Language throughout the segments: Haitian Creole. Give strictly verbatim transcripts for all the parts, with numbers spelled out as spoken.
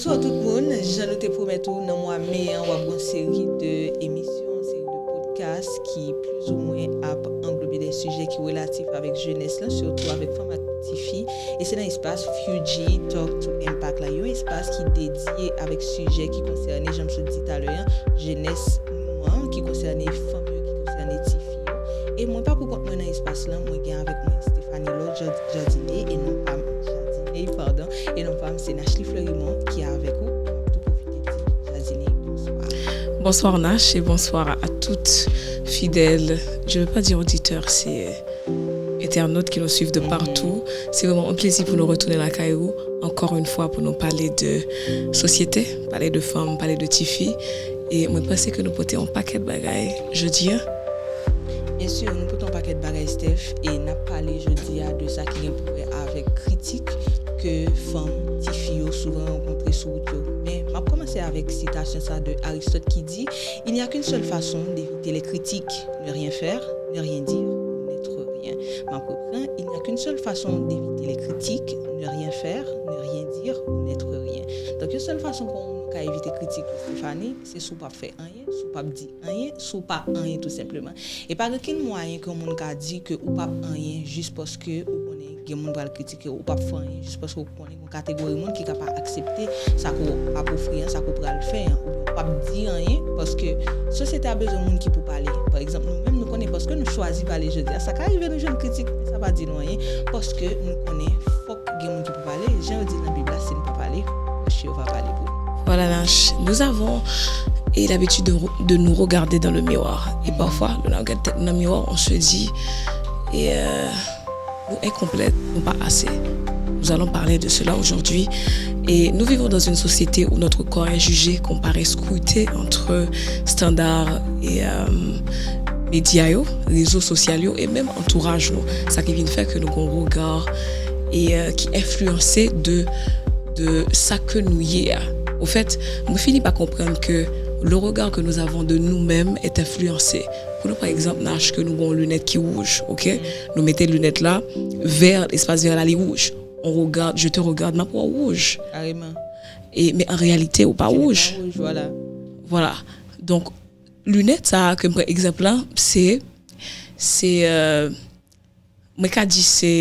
Bonswa tout moun, jan nou te pwomèt ou, nan mwa me an, w ap gen yon seri de emisyon, yon seri de podcast ki plizoumwen ap anglobe de sijè ki relatif avèk jenès lan, sitou avèk fanm ak tifi. E se nan espas Fuji Talk to Impact la, yon espas ki dedye avèk sijè ki konsène, jan m sot di talè an, jenès nou an, ki konsène fanm yo, ki konsène tifi yo. E mwen pa pou kont mwen nan espas lan, mwen gen avèk mwen Stephanie Lord Jard- Jardine, e non pa m, Jardine, padon, e non pa m, se Nachely Fleurimond ki avèk ou. Mwen ap tou pwofite di Jardine, bonswa. Bonsoir Nash et bonsoir à toutes fidèles, je veux pas dire auditeurs, c'est internautes qui nous suivent de partout. Se vrèman yon plezi pou nou retounen lakay ou ankò yon fwa pou nou pale de sosyete, pale de fanm, pale de tifi. E mwen panse ke nou pote yon pakèt bagay jodi a. Byen si, nou pote yon pakèt bagay, Steph, e n ap pale jodi a de sa ki gen pou wè avèk kritik ke fanm, tifi yo souvan rankontre sou wout yo. Men, m ap kòmanse avèk sitasyon sa de Aristote ki di, Il n'y a qu'une seule façon d'éviter les critiques, ne rien faire, ne rien dire, ou n'être rien. M ap reprann, Il n'y a qu'une seule façon d'éviter les critiques, ne rien faire, ne rien dire, ou n'être rien. Donk, yon sèl fason pou yon moun ka evite kritik, Stephanie, se si w p ap fè anyen, si w p ap di anyen, si w pa anyen tou senpleman. E pa gen okenn mwayen ke yon moun ka di ke ou p ap anyen jis paske ou konnen gen moun pral kritike w, ou p ap fè anyen jis paske ou konnen gen yon kategori moun ki ka pa aksepte sa ke w ap ofri an, sa ke w pral fè an, oubyen ou p ap di anyen paske sosyete a bezwen moun ki pou pale. Pa egzanp, nou menm nou konnen paske nou chwazi pale jodi a, sa ka rive nou jwenn kritik, men sa pa di nou anyen paske nou konnen fòk gen moun ki pou pale. Jan yo di nan Bib la, si n pa pale, mouch yo va pale pou nou. Voilà, Nash. Nous avons et l'habitude de, de nous regarder dans le miroir. Et parfois, lè n ap gade tèt nan miwa, on se dit, et euh, nous incomplètes, nous pas assez. Nous allons parler de cela aujourd'hui. Et nous vivons dans une société où notre corps est jugé, comparé, scruté entre standards et euh, médias, yo, réseaux sociaux, yo, et même entourage, nou. Sa ki vin fè ke nou gen yon regard et euh, qui influencé de de sa ke nou ye a. Ofèt, mwen fini pa konprann ke le regard que nous avons de nous-mêmes est influencé. Pou nou, pa egzanp, Nash, ke nou gen yon linèt ki wouj, ok? Nou mete linèt la vè, espas vè la, li wouj. On regarde, je te regarde, m ap wè w wouj. Kareman. E, men an reyalite, ou pa wouj. Wouj, vwala. Vwala. Donk, linèt sa a ke m pran egzanp la, se, se, euh, mwen ka di se,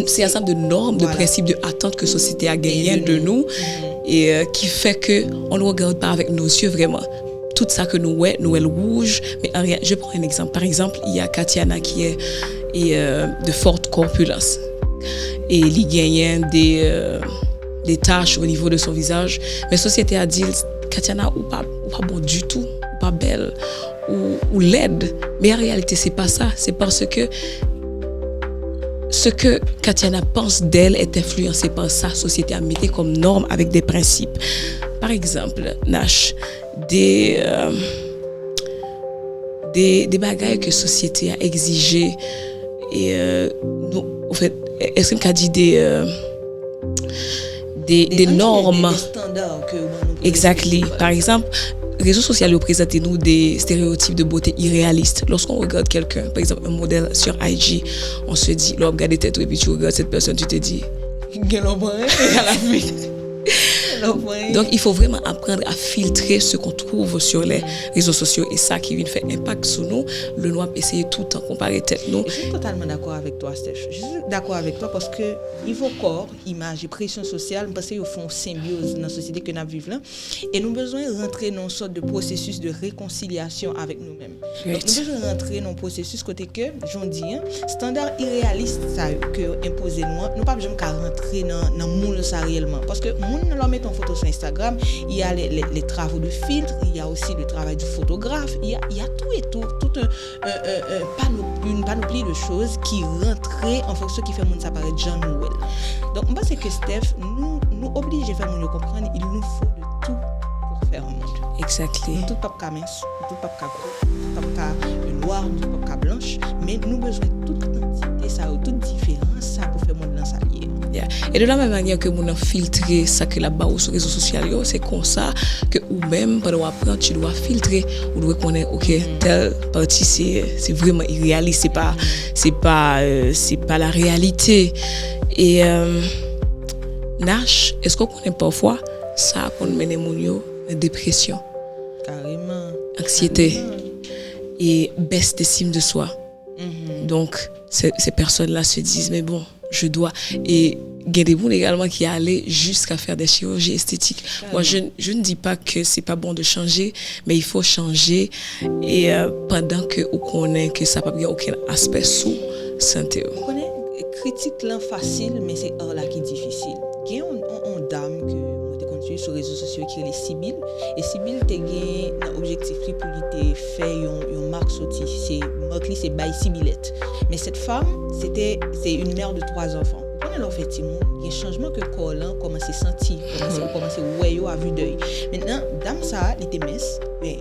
se ansanm de nòm, de prensip, de atant ke sosyete a genyen de nou, e euh, ki fè ke on ne regarde pas avec nos yeux vraiment. Tout sa ke nou wè, nou wè l wouj, men an reyalite, je prends un exemple. Par exemple, il y a Katiana qui est et, euh, de forte corpulence. E li genyen de, euh, de taches au niveau de son visage. Men sosyete a di l, Katiana, ou pa, ou pa bon ditou, ou pa bèl, ou, ou lèd. Men an reyalite, se pa sa. Se paske ce que Katiana pense d'elle est influencé par sa sosyete a mete kòm nòm avèk de prensip. Pa egzanp, Nash, de, euh, de, de bagay ke sosyete a egzije e euh, nou, anfèt, èske m ka di de, euh, de, de nòm? Exactly. Pa egzanp, rezo sosyal yo prezante nou de stereotip de bote ireyalis. Lorsqu'on regarde quelqu'un, par exemple, un modèle sur I G, on se dit, lè w ap gade tèt ou epi tu regardes cette personne, tu te dis, gen lè w pran ren, à la fin. Donc, il faut vraiment apprendre à filtrer ce qu'on trouve sur les réseaux sociaux. E sa ki vin fè enpak sou nou, lè nou ap eseye toutan konpare tèt nou. Je suis totalement d'accord avec toi, Steph. Je suis d'accord avec toi paske nivo kò, imaj e presyon sosyal, m panse yo fè yon senbyoz nan sosyete ke n ap viv lan. E nou bezwen rantre nan yon sòt de pwosesis de rekonsilyasyon avèk nou menm. Donk, nou bezwen rantre nan yon pwosesis kote ke, jan w di an, estanda ireyalis sa yo ke yo enpoze nou an, nou p ap janm ka rantre nan, nan moul sa reyèlman. Paske moun nan, lè w mete yon foto sou Instagram, il y a les, les, les travaux de filtre, il y a aussi le travail du photographe, il y a, il y a tout et tout, tout un, un, un, un panoplie, une panoplie de choses ki rantre an fonksyon ki fè moun sa parèt jan nou wè l. Donk, m panse ke Steph, nou, nou oblije fè moun yo konprann, il nous faut de tout pour faire un monde. Exactly. Nou tout p ap ka mens, nou tout p ap ka gwo, nou tout p ap ka nwa, nou tout p ap ka blanch, men nou bezwen tout kantite sa yo, tout diferans sa pou fè mond lan sa l ye. Yeah. E de la menm manyè ke moun nan filtre sa ke l ap ba ou sou rezo sosyal yo, se konsa ke ou menm, pandan w ap pran, tu dois filtrer, ou dwe konnen, ok, tèl pati se, se vrèman ireyalis, se pa, se pa, euh, se pa la réalité. E, euh, Nash, èske w konnen pafwa sa konn mennen moun yo nan depresyon, Kareman. Anksiyete Kareman. E bès d'estime de swa. Donc, ces, ces personnes-là se disent, mais bon, je dois. Et il y a des gens également qui allaient jusqu'à faire des chirurgies esthétiques. Moi, je, je ne dis pas que c'est pas bon de changer, mais il faut changer. Et euh, pendant que ou konnen que ça n'a aucun aspect sous santé. Ou konnen, kritik lan fasil, men se art la ki difisil. Gen yon, yon, yon dam ke mwen te konn swiv sou rezo sosyo ki rele Sibyl. E Sibyl te gen nan objektif li pou li te fè yon, yon mak soti. Se mak li se bay Sibilèt. Men cette femme, c'était, c'est une mère de trois enfants. Ou konnen lè w fè timoun, gen chanjman ke kò w lan kòmanse santi, kòmanse, ou kòmanse wè yo a vue d'œil. Mentnan, dam sa, li te mens, men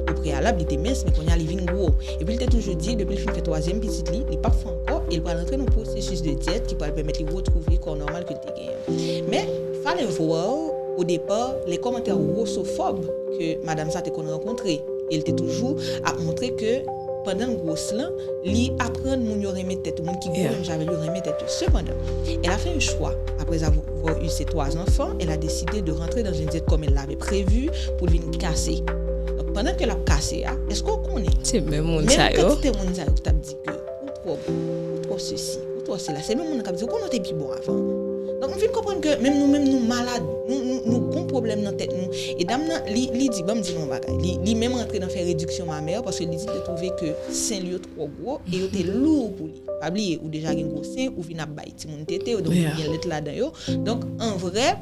o preyalab, li te mens, men kounye a li vin gwo. Epi li te toujou di, depi li fin fè twazyèm pitit li, li p ap fè ankò, e li pral rantre nan pwosesis de dyèt ki pral pèmèt li retwouve kò nòmal ke li te genyen. Men, fallait voir, au départ, les commentaires grossophobe ke madanm sa te konn rankontre. E li te toujou ap montre ke pandan l gwos lan, li aprann moun yo renmen tèt yo, moun ki gwo Yeah. menm jan avè l yo renmen tèt yo. Cependant, elle a fait un choix. Après avoir eu ses trois enfants, elle a décidé de rentrer dans une diète comme elle l'avait prévu pou l vin kase. Donk, pandan ke l ap kase a, èske w konnen Se menm moun menm sa yo. Kantite moun sa yo ki t ap di ke ou twò gwo, ou twò sesi, ou twò sela, se menm moun nan k ap di ou konnen w te pi bon avan. Donk, m fin konprann ke menm nou menm nou malad, nou, nou, nou gon pwoblèm nan tèt nou. E dam nan, li, li di, ban m di nou yon bagay, li, li menm rantre nan fè rediksyon mamè, paske li di l te twouve ke sen li yo twò gwo e yo te lou pou li. Pa bliye, ou deja gen gwo sen, ou vin ap bay timoun tete, donk Yeah. gen lèt ladan yo. Donk, an vrè,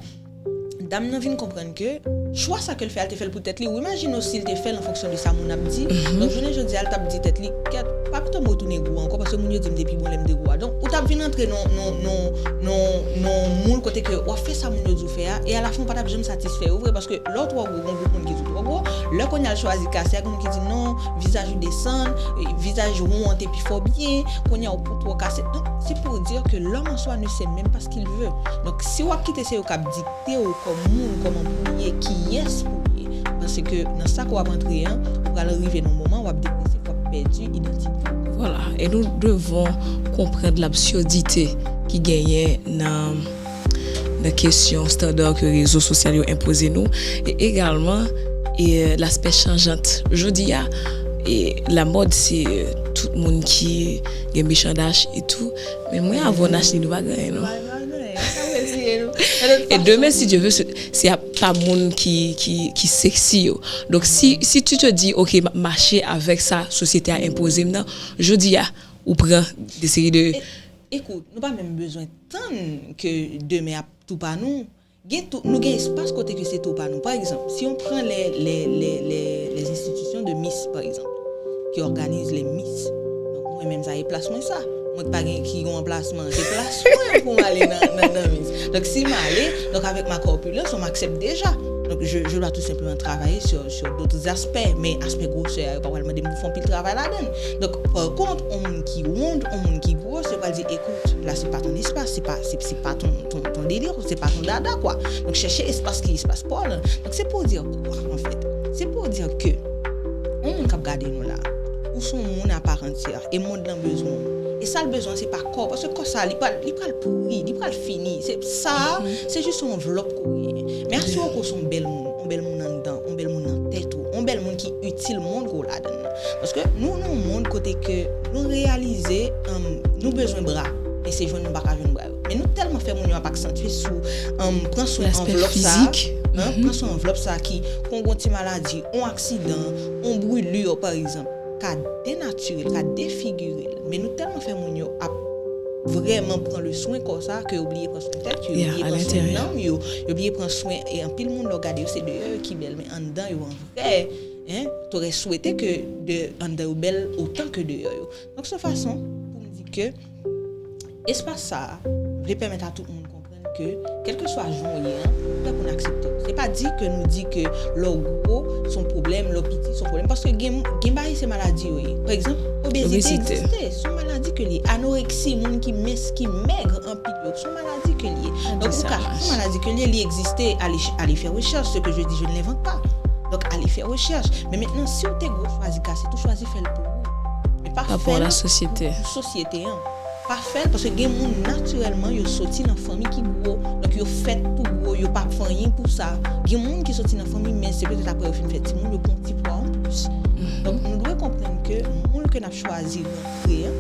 dam nan vin konprann ke chwa sa ke l fè a, l te fè l pou tèt li. Ou imajine w si l te fè l an fonksyon de sa moun ap di. Donk, jounen jodi a, l t ap di tèt li, kèt, pa pito m retounen gwo ankò, paske moun yo di m te pi bon lè m te gwo a. Donk, ou t ap vin antre nan, nan, nan, nan, nan moul kote ke w ap fè sa moun yo di w fè a, e alafen w pa t ap janm satisfè yo vre, paske lè w twò gwo, gon gwoup moun ki di w twò gwo, lè kounye a l chwazi kase a, gen moun ki di non, vizaj ou desann, e, vizaj won an te pi fò byen, kounye a w pou twò kase. Donk, c'est pour dire que l'homme en soi ne sait même pas ce qu'il veut. Donk, si w ap kite se yo k ap dikte w kòm moun, kòman pou w ye, kiyès pou w ye, paske nan sa ke w ap antre an, ou pral rive nan moman w ap deprese, w ap pèdi idantite w. Voilà. Et nous devons comprendre l'absurdité qui gagne dans nan kesyon standar ke rezo sosyal yo enpoze nou, e egalman e, euh, l'aspect chanjant. Jodi a, e, la mòd se, euh, tout moun ki gen mechan dach e tou, men mwen avè w Nash li nou pa gen anyen non. E demen, si Dye vle, se, se ap pa moun ki, ki, ki seksi yo. Donk, si, si tu te dis, ok, m ap mache avèk sa sosyete a enpoze m nan, jodi a, ou pran de seri de Ekout, nou pa menm bezwen tann ke demen ap tou pa nou. Gen tou, nou gen espas kote ke se tou pa nou. Pa egzanp, si on pran les, les, les, les, les institutions de Miss, pa egzanp, ki òganize les Miss. Donk, mwen menm, sa e plas mwen sa. Mwen ki pa gen, ki gen yon anplasman, se plas mwen pou m ale nan, nan, nan Miss. Donk, si m ale, donk, avec ma corpulence, on m'accepte déjà. Donc, je, je dois tout simplement travailler sur, sur d'autres aspects. Men aspè gwosè a, yo pa pral mande m pou fè anpil travay ladan l. Donk, pa kont, yon moun ki wond, yon moun ki gwo, yo pral di, écoute, là, c'est pas ton espace, c'est pas, c'est, c'est pas ton, ton, ton délire, c'est pas ton dada, quoi. Donk, chèche espas ki espas pa w lan. Donk, c'est pour dire quoi, en fait? C'est pour dire que yon moun k ap gade nou la, ou se yon moun à part entière, e mond lan bezwen w. E sa l bezwen, se pa kò, paske kò sa, li pral, li pral pouri, li pral fini. Se sa, se jis yon anvlòp ke w genyen. Men asire w ke w se yon bèl moun, yon bèl moun anndan, yon bèl moun nan tèt ou, yon bèl moun ki itil mond ke w ladan l lan. Paske nou nan yon mond kote ke nou reyalize, um, nou bezwen bra, men se jwenn nou pa ka jwenn bra yo. Men nou tèlman fè moun yo ap aksantye sou, um, pran swen L'aspect anvlòp sa, physique. hein, pran swen anvlòp sa ki, kon gon ti maladi, yon aksidan, yon brûlure, pa egzanp, ka denatire l, ka defigire l. Men nou tèlman fè moun yo ap vrèman pran le swen kò sa ke yo bliye pran swen tèt yo, yo Yeah, bliye à pran swen l'intérieur. nanm yo, yo bliye pran swen, e anpil moun lè w gade yo se deyò yo ki bèl, men anndan yo an vrè, hein, t aurais souhaité que de anndan yo bèl otan ke deyò yo. Donk se fason pou m di ke espas sa a vle pèmèt a tout moun konprann ke kèlkeswa jan w ye an, ou prè pou n aksepte w. Se pa di ke nou di ke lè w gwo se yon pwoblèm, lè w piti se yon pwoblèm, paske gen, gen bagay se maladi yo ye. Pa egzanp, obezite Obezite. egziste, se yon maladi ke l ye. Anoreksi, moun ki mens, ki mèg anpil yo, se yon maladi ke l ye. Donk ou ka, se yon maladi ke l ye, li egziste, ale, ale fè rechèch, ce que je dis, je ne l'invente pas. Donk ale fè rechèch. Men mentnan, si w te gwo chwazi kase, tou chwazi fè l pou ou. Men pa Pa fè pou l la sosyete. Pou sosyete an. pa fè l, paske gen moun natirèlman yo soti nan fanmi ki gwo, donk yo fèt pou gwo, yo pa fè anyen pou sa. Gen moun ki soti nan fanmi, men se petèt apre yo fin fè timoun, yo pran ti pwa anplis. Donk nou dwe konprann ke moun ke n ap chwazi rantre an,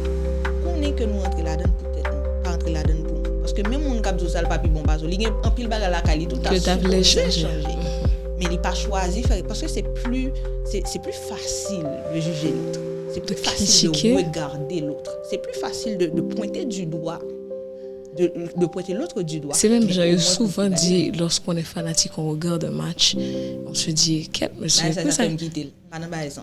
konnen ke nou rantre ladan l pou tèt nou, pa rantre ladan l pou moun. Paske menm moun k ap di w sa l pa pi bon pase w, li gen anpil bagay lakay li tou ta sipoze chanje. Men li pa chwazi fè, paske se pli, se, se pli fasil de jije lòt. Se pli fasil de regarder l'autre. C'est plus facile de, de pointer du doigt, de, de pointer l'autre du doigt. C'est même, j'ai souvent dit, lorsqu'on est fanatique, on regarde un match, on se dit, quel monsieur, ça fait me quitter. Pas dans ma raison.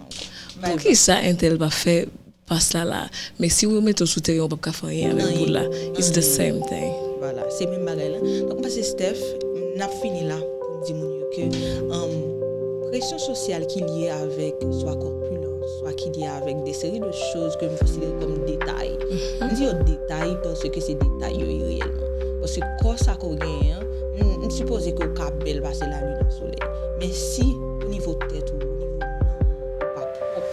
Poukisa entèl pa fè pas la la? Men si ou mete sou teren, ou p ap ka fè anyen avèk boul la. It's the same thing. Voilà, se menm bagay la. Donk, m panse Steph, n ap fini la pou m di moun yo ke um, presyon sosyal ki lye avèk swa kòpilans, swa ki lye avèk de seri de choz ke m konsidere kòm detay. M di yo detay paske se detay yo ye reyèlman. Paske kò sa ke w genyen an, m, m sipoze ke w ka bèl pase lalin ak solèy. Men si o nivo tèt ou, o nivo nanm ou pa pwòp,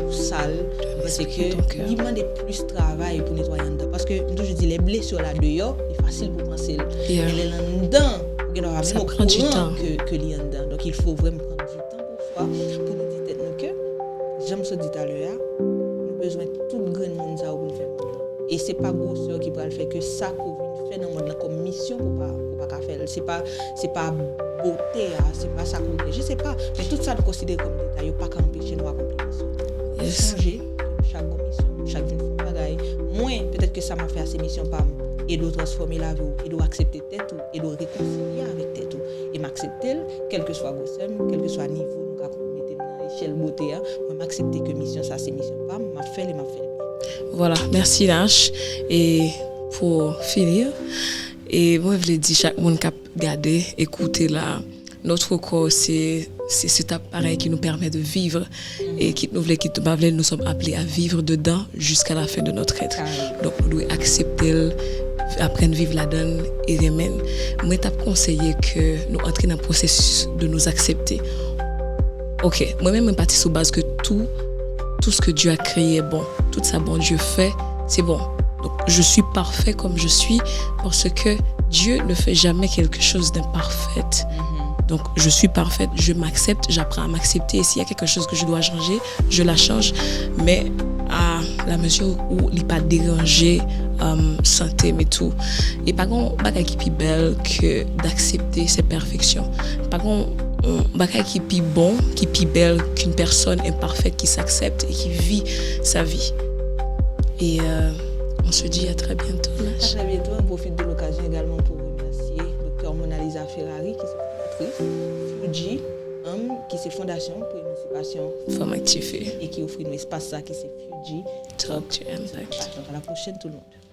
ou sal, m panse ke li mande plis travay pou netwaye anndan. Paske m toujou di, lè blesi w la deyò, li fasil pou panse l. Men lè l anndan, ou gen dwa pa menm okouran ke, ke li anndan. Donk, il faut vraiment prendre du temps pour soi, pou nou di tèt nou ke, jan m sot di talè a, nou bezwen tout grenn moun sa yo pou nou fè moun nan. E se pa gwosè ki pral fè ke sa ke w vin fè nan mond lan kòm misyon pou pa, pou pa ka fè l. Se pa, se pa bote a, se pa sa ke w gen. Je sais pas. Men tout sa nou konsidere kòm detay, yo pa ka anpeche nou akonpli misyon. Sonje ke nou chak gen misyon, nou chak vin fè yon bagay. Mwen, petèt ke sa m ap fè a se misyon pa m. Ede w transfòme lavi w, ede w aksepte tèt ou, ede w rekonsilye avèk tèt ou. E m aksepte l, kèlkeswa gwosè m, kèlkeswa nivo nou ka mete m nan echèl bote a, mwen m aksepte ke misyon sa se misyon pa m, m ap fè l e m ap fè l byen. Voilà, merci Nash. E pou fini, e mwen vle di chak moun k ap gade, ekoute la, notre corps, c'est, c'est cet appareil qui nous permet de vivre et kit nou vle, kit nou pa vle, nous sommes appelés à vivre dedans jusqu'à la fin de notre être. Donk, nou dwe aksepte l, aprann viv ladan l e renmen l. Mwen t ap konseye ke nou antre nan pwosesis de nous accepter. Ok, mwen menm mwen pati sou baz ke tout, tout ce que Dieu a créé est bon. Tout sa Bondye fè, se bon. Donc, je suis parfait comme je suis parce que Dieu ne fait jamais quelque chose d'imparfait. Donc, je suis parfaite, je m'accepte, j'apprends à m'accepter. Et s'il y a quelque chose que je dois changer, je la change. Mais à la mesure où li pa deranje um, sante m e tou. E pa gen bagay ki pi bèl ke d'accepter ses perfections. Pa gen bagay ki pi bon, ki pi bèl qu'une personne imparfaite qui s'accepte et qui vit sa vie. Et euh, on se dit à très bientôt. À très bientôt. On profite de l'occasion également pour remercier Docteur Mona Lisa Ferrari, qui est fondatrice Fuji, um, qui est Fondation pour Émancipation Femme Active. Et qui offre un espace ça, qui c'est Fuji. Talk to Impact. Donc à la prochaine tout le monde.